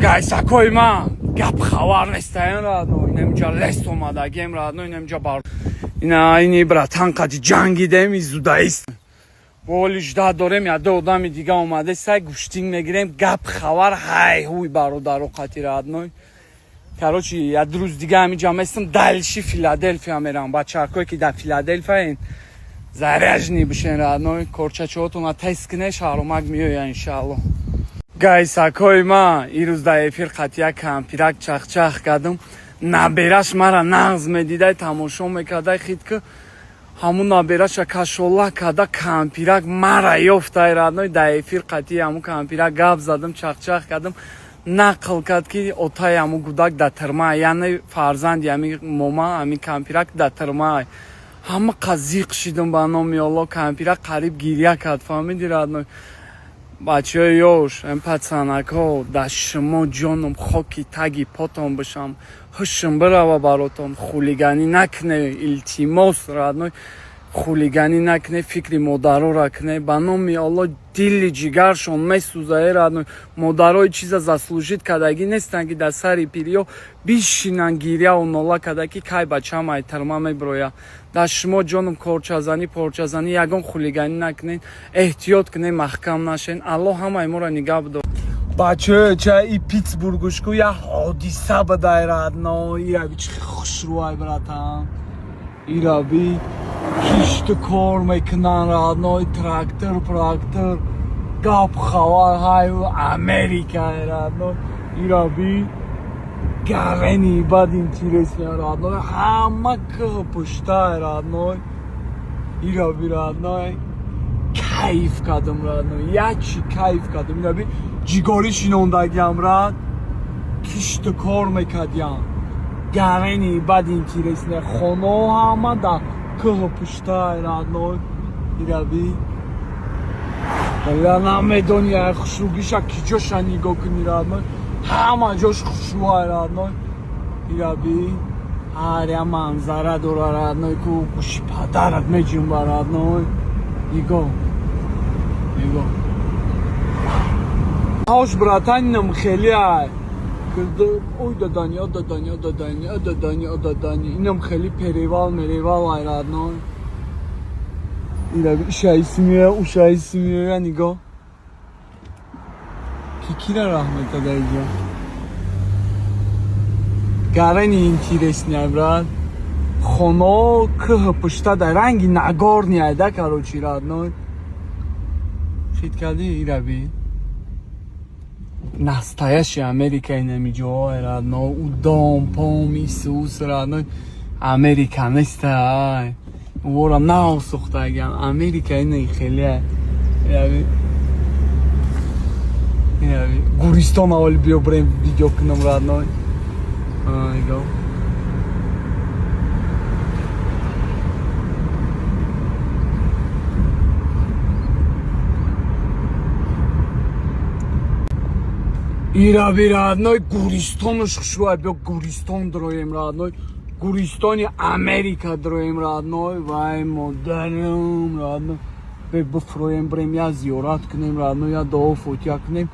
Гайсакои ман, гап хабар нестаен, родной. Инамиҷа лес омадагем, родной, инамиҷа бар ина ини братан қади ҷангидем, изудаист. Воли жда дорем, яде одами дига омаде, сай гӯштин мегирем, гап хабар ҳай ҳуй бародаро қати, родной. Короче, як рӯз дига ҳамиҷа местам, дальше Филаделфия мерам. Бачакое ки дар Филаделфияен, заряженный бишен, родной, корчачоотона тест кине, шаҳромак меоя, иншаалло. Гайсакои ман, ирӯз дар эфир қатия кампирак чахчах кардам. Набераш мара нағз медидай, тамошо мекардай, хит ки ҳамун набераша кашола карда, кампирак мара ёфтай, родной. Дар эфир қатии ҳамун кампирак гап задам, чахчах кардам, нақл кард, ки отаи ҳамун гудак дар тирма, яъне фарзанди ҳамин мома, ҳамин кампирак дар тирма. Ҳама қазиқ шидам, ба номи Алло, кампирак қариб гиря кард, фаҳмиди, родной? Бачаҳои ёш, эн пацанакҳо, дар шумо ҷоном хоки таги потон бишам, ҳушм бирава баротон, хулиганӣ накне, илтимос, родной, хулиганӣ накне, фикри модарора кне. Ба номи Алло, дили ҷигаршон месӯза, э родной. Модарои чиза заслужить кардагӣ нестанд, ки дар сари пириё бишинанд, гиряву нола карда, ки кай бачаам ай тирма мебирояд. Дар шумо ҷоном, корчазанӣ, порчазанӣ, ягон хулиганӣ накунед, эҳтиёт кунед, маҳкам нашен. Аллоҳ ҳамаи моро нигаҳ бидор. Бачаё, ча и Питсбургушку як ҳодиса бадай, родной. Ираби чи хушрӯай, братан, ираби кишту кор мекунанд, родной, трактор, практор, гап хабар ҳай Америка, родной. Ираби гарени бад интересный, родной, ҳама кӯҳ пуштай, родной. Ираби, родной, кайф кардам, родной, ячи кайф кардам. Ираби ҷигорӣ шинондагиам, рад кишту кор мекардиям. Гарени бад интересный, хонаҳо ҳама дар кӯҳу пуштай, родной. Ираби я намедони ай хушрӯгиша ки ҷоша нигоҳ кунӣ, родной, ҳама ҷош хушрӯай, родной. Ираби ҳар я манзара дора, родной, ку гӯши падарат меҷунба, родной. Нигоҳ, нигоҳ. Ҳош, братан, инам хеле ай ой дадани, о дадани, о дадани, о дадани, о дадани, инам хеле перевал меревал ай, родной. Ираби ишаиси меоя, ушаиси меоя, нигоҳ, ки кира раҳ метада иҷо. Гарани интересный ай, брат, хонао кӯҳ пушта дар ранги нагорный айда, короче, родной, хит кардӣ. Ираби настоящий Америка инамиҷоҳо, родной, у дом пом исус, родной, Америка нестай, ӯро нав сохтагиам. Америка ина хеле. Ираби, ираби Гуристон аввали биё бирем, видео кунам, родной. Нигоҳ. Ираби, родной, Гуристонош хушрӯай, биё Гуристон дроем, родной, Гуристони Америка дроем, родной. Вай модарам, родной, бе бифроем, бирем, я зиёрат кунем, родной, я дуо фотиҳа кунем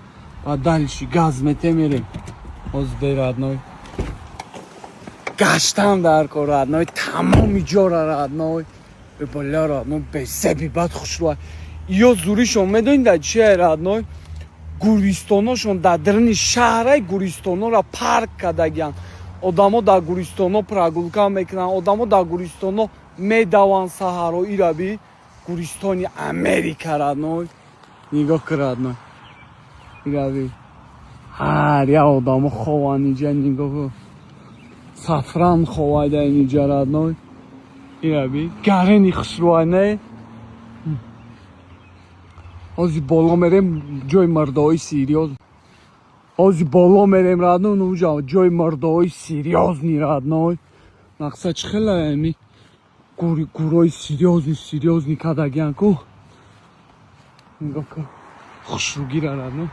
ва дальше газ мете мерем. Ҳозир бе, родной, гаштам дар кор, родной, тамоми ҷора, родной. Бля, родной, бесеби бад хушрӯай. Ё зуришон медонӣ дар чия, родной? Гуристоношон дар даруни шаҳрай, гуристонора парк кардагианд. Одамо дар гуристоно прогулка мекунанд, одамо дар гуристоно медаванд саҳаро. Ираби Гуристони Америка, родной, нигоҳ ки, родной. Ираби ҳар як одамо хованд иҷа, нигоҳ ку, сафран ховайда иниҷа, родной. Ираби гарени хушрӯай, не? Ҳозир боло мерем, ҷои мардои серьёз. Ҳозир боло мерем, родной, нуҷа ҷои мардои серьёзный, родной. Мақсад чӣ хела ами гурои серьёзный, серьёзный кардагиан ку. Нигоҳ ку, хушрӯгира, родной.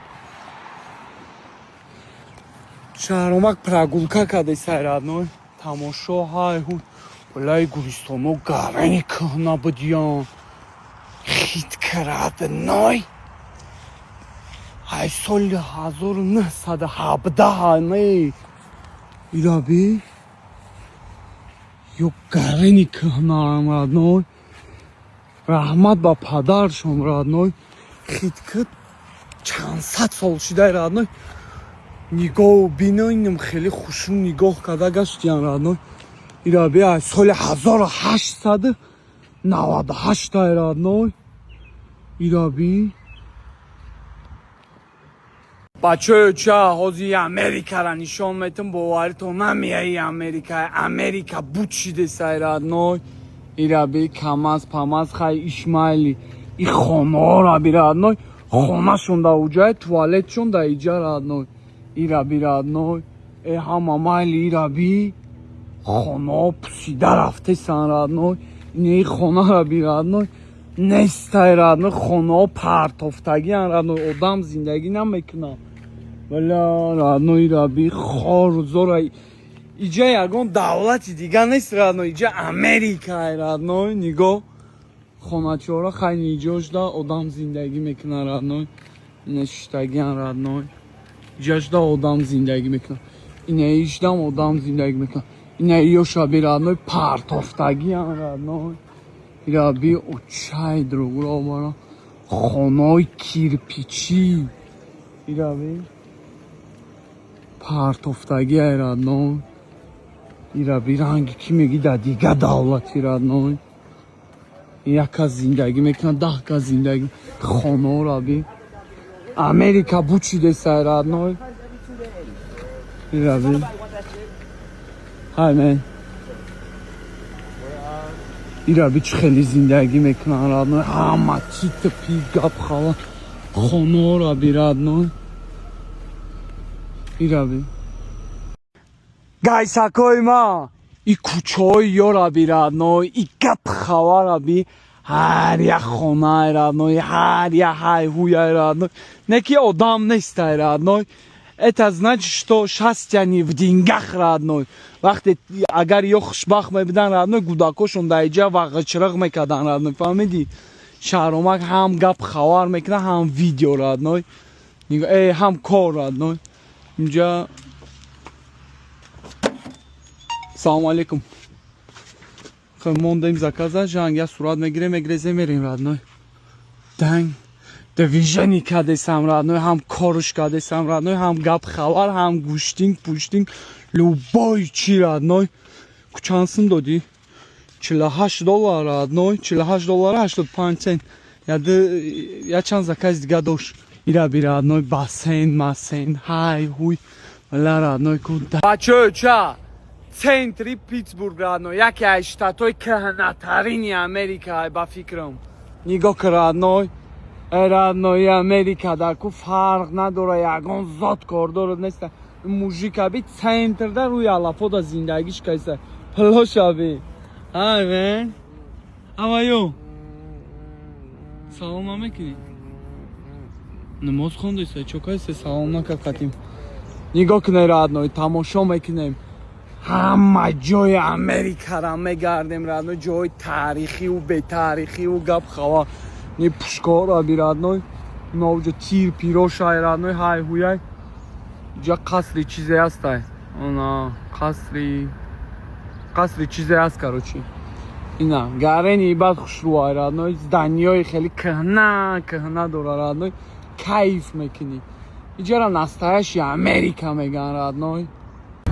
Шаҳромак прогулка кардесай, родной, тамошо ҳай ҳуй. Валай, гуристоно гарани кӯҳна будиян, хит ки, родной. Ай соли 1917 не ираби ё гарени кӯҳнаам, родной. Раҳмат ба падаршон, родной. Хиткит чанд сад сол шидай, родной. Нигоҳу биноинам хеле хушрӯ нигоҳ карда гаштиян, родной. Ираби ай соли 1898, родной. Ираби, бачаё, ча ҳозир Америкара нишон метам, боваритон намеяи. Америка, Америка буд шидесай, родной. Ираби камаз памаз хай ишмайли и хонаҳора би, родной. Хонашон да уҷай, туалетшон да иҷа, родной. Ираби, родной, э ҳама майли. Ираби хонаҳо пусида рафтесан, родной. Инаи хонара би, родной, нестай, родной. Хонаҳо партофтагиан, родной, одам зиндагӣ намекунад. Вала, родной, ираби хору зора. Иҷа ягон давлати дига нест, родной, иҷа Америкай, родной. Нигоҳ, хоначора хайни иҷошда одам зиндагӣ мекунад, родной. Ина шиштагиан, родной. Иҷашда одам зиндагӣ мекунад, ина ишдам одам зиндагӣ мекунад. Ина иёшаби, родной, партофтагиан, родной. Ираби очай другро бара хонаҳои кирпичӣ ираби партофтагиай, родной. Ираби ранги кӣ мегӣ дар дига давлати, родной. Як кас зиндагӣ мекунад, 10 кас зиндагӣ. Хонаҳоро би, Америка бучидесай, родной. Ираби. Hi, man. Ираби чӣ хеле зиндагӣ мекунанд, родной. Ҳама тита пи гап хала. Хонаҳоро би, родной. Ираби гайсакои ма и кӯчаҳои ёра би, родной. И гап хабара би, ҳар як хонаи, родной, ҳар як ҳайҳуяй, родной, не ки одам нестай, родной. Это значит, что счастье не в деньгах, родной. Вақте агар ё хушбахт мебудан, родной, гудакошон дар иҷа вағичриқ мекардан, родной, фаҳмидӣ? Шаҳромак ҳам гап хабар мекунад, ҳам видео, родной, ҳам кор, родной. Инҷа салому алейкум. Хуб, мондем заказа жанг, я сурат мегирем, мегрезем, мерем, родной. Данг движение кардесам, родной, ҳам корш кардесам, родной, ҳам гап хабар, ҳам гӯштинг пуштинг, любой чи, родной. Чанд сум додӣ? 48 доллар, родной, 48 доллар 85 цент. Я чанд заказ дига дошт. Ира би, родной, бассейн массейн ҳай ҳуй ла, родной, ку. Бачаё, ча центри Питсбург, родной, яке аз штатҳои кӯҳнатарини Америка ба фикрам. Нигоҳ ки, родной, родной, Америка дар ку фарқ надора, ягон зот кордорот неста. Мужика би центрда рӯи алафода зиндагиш кайса плошаби. Hi, man, how are you? Салом намекунӣ? Намоз хондеса, чо кайсе салом накард? Нигоҳ кунед, родной, тамошо мекунем. Ҳама ҷои Америкара мегардем, родной, ҷои таърихиву бетаърихиву гап хабар. Не пушкора би, родной, навҷа тир пирошай, родной, ҳай ҳуяй. Иҷа қасри чизе ҳастай, она қасри чизе ҳаст, короче. Ина гарени бад хушрӯай, родной, зданиёи хеле кӯҳна кӯҳна дора, родной, кайф мекунӣ. Иҷара настоящий Америка меган, родной.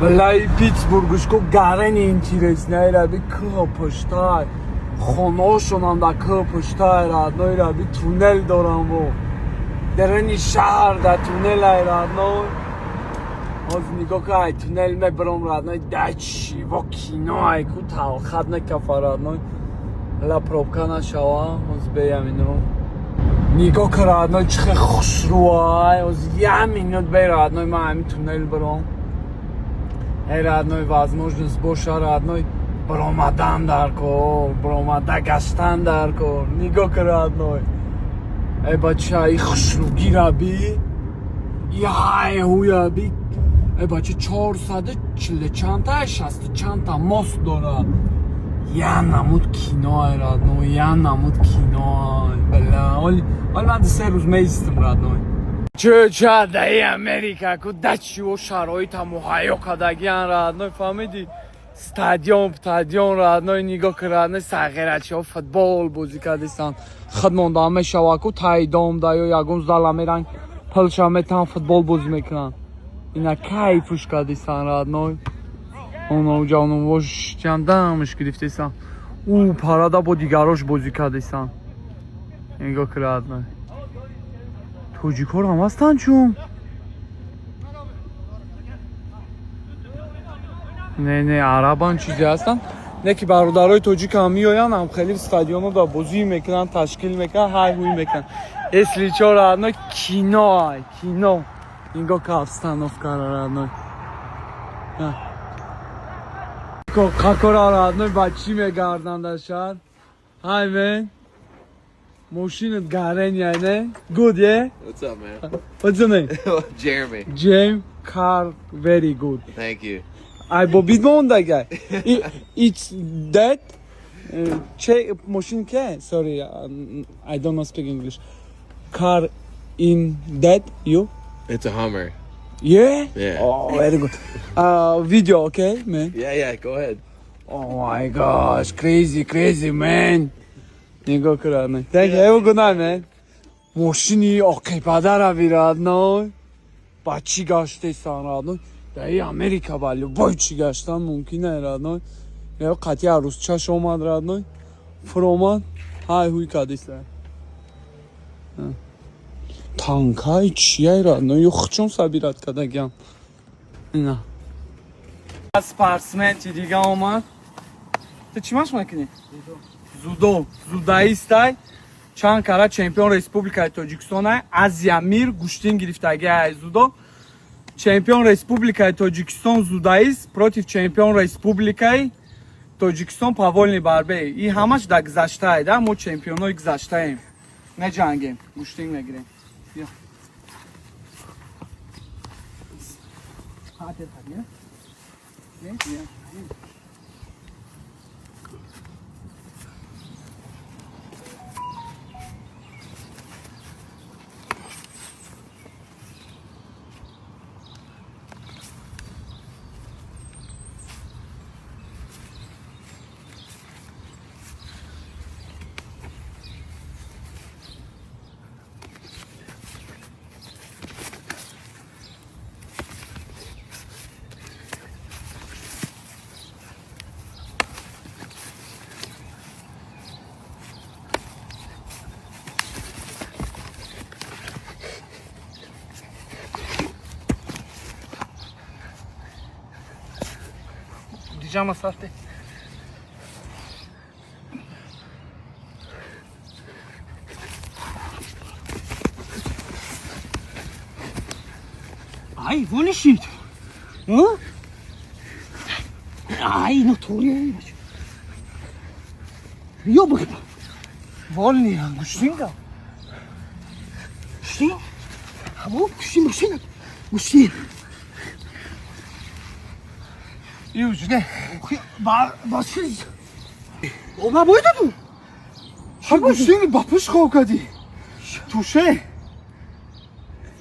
Валай, Питсбургушко гарени интересный раби, кӯҳ пуштай, хонаошонам дар кӯҳ пуштай, родной. Раби туннел дорам во дарани шаҳр, дар туннелай, родной. Ҳозир нигоҳ ка, ай туннел мебаром, родной, да чиво кино ай ку талхат накафа, родной. Ла пробка нашава, ҳозир беям ино. Нигоҳ ка, родной, чӣ хел хушрӯай. Ҳозир як минут бе, родной, ман ҳамин туннел баром. Эй, родной, возможность боша, родной, баромадан дар кор, баромада гаштан дар кор. Нигоҳ ка, родной. Эй, бача, и хушрӯгира би, и ҳай ҳуя би. Эй, бача, 440 чандта, 60 чандта мост дорад. Я намуд киноай, родной, я намуд киноай. Бала, оли ман 3 рӯз меистам, родной. Чӯча, даи Америка ку дачиво шароита муҳайё кардагиан, родной, фаҳмидӣ? Стадион, стадион, родной, нигоҳ ки, родной, сағирачиҳо футбол бозӣ кардистанд. Худмонда мешава ку тайдом да ё ягон зала меран, пулша метан, футбол бозӣ мекунанд. Ина кайфуш кардистанд, родной. Оноҷа оновош гирифтесан. Ӯ парада бо дигарош бозӣ кардистанд. Нигоҳ ки, родной. Тоҷикҳоро ҳам ҳастанд чун? Не, не, арабан чизе ҳастанд. Не ки бародарои тоҷик ҳам меоянд, ҳам хеле стадионо да бозӣ мекунанд, ташкил мекунанд, ҳай ҳуй мекунанд. Если чо, родной, кино, ай, кино. Нигоҳ ка обстановкара, родной. Какора, родной, ба чӣ мегарданд дар шаҳр? Hi, man. Мошинат гарения, не? Good, yeah? What's up, man? What's your name? Jeremy. James car very good. Thank you. I бобид монда guy. It's that che machine ke? Sorry, I don't know speak English. Car in that you? It's a Hummer. Yeah? Yeah. Oh, very good. Video, okay, man? Yeah. Go ahead. Oh my gosh, crazy, crazy, man. Нигоҳ кун, родной. Thank you. Have a good night, man. Мошини оқибадара ви, родной. Ба чӣ гаштесан, родной? Дар и Америка ба любой чӣ гаштан мумкин е, родной. Ё қатъи арӯзчаш омад, родной. Фуромад, ҳай ҳуй кардиста. Танкай чия, родной? Ё хучон сабират кардагиам. Ина. Спортсменти дига омад. Ту чӣ машқ мекунӣ? Дзюдо. Дзюдоистай. Чанд кара чемпион Республикаи Тоҷикистон, Азия, мир гӯштин гирифтаги ай дзюдо. Чемпион Республикаи Тоҷикистон дзюдоист против чемпион Республикаи Тоҷикистон по вольной борьбе. И ҳамаш дар гузаштае, да, мо чемпионои гузаштаем. Меҷангем, гӯштин мегирем. Биё. Биё. Diciamo sarte. Ай, вонишид. А? Ай, натуре. Ёб. Вольный, гӯштинга. Гӯштин? Ҳаво, гӯштин машина. Гӯштин. Юж, не. Ба чиз? О, ма бойдаду. Ҳа, гӯштинги ба пушт хоб кардӣ. Туше.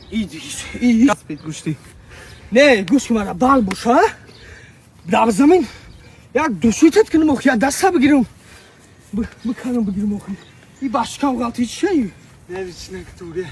Иди, иди. Гӯштӣ. Не, гӯш ки мара бал боша. Дар замин як душитат кунам охи, як даста бигирам. Биканам бигирам охи. И башкам ғалти чӣ? Не, вичнак туре.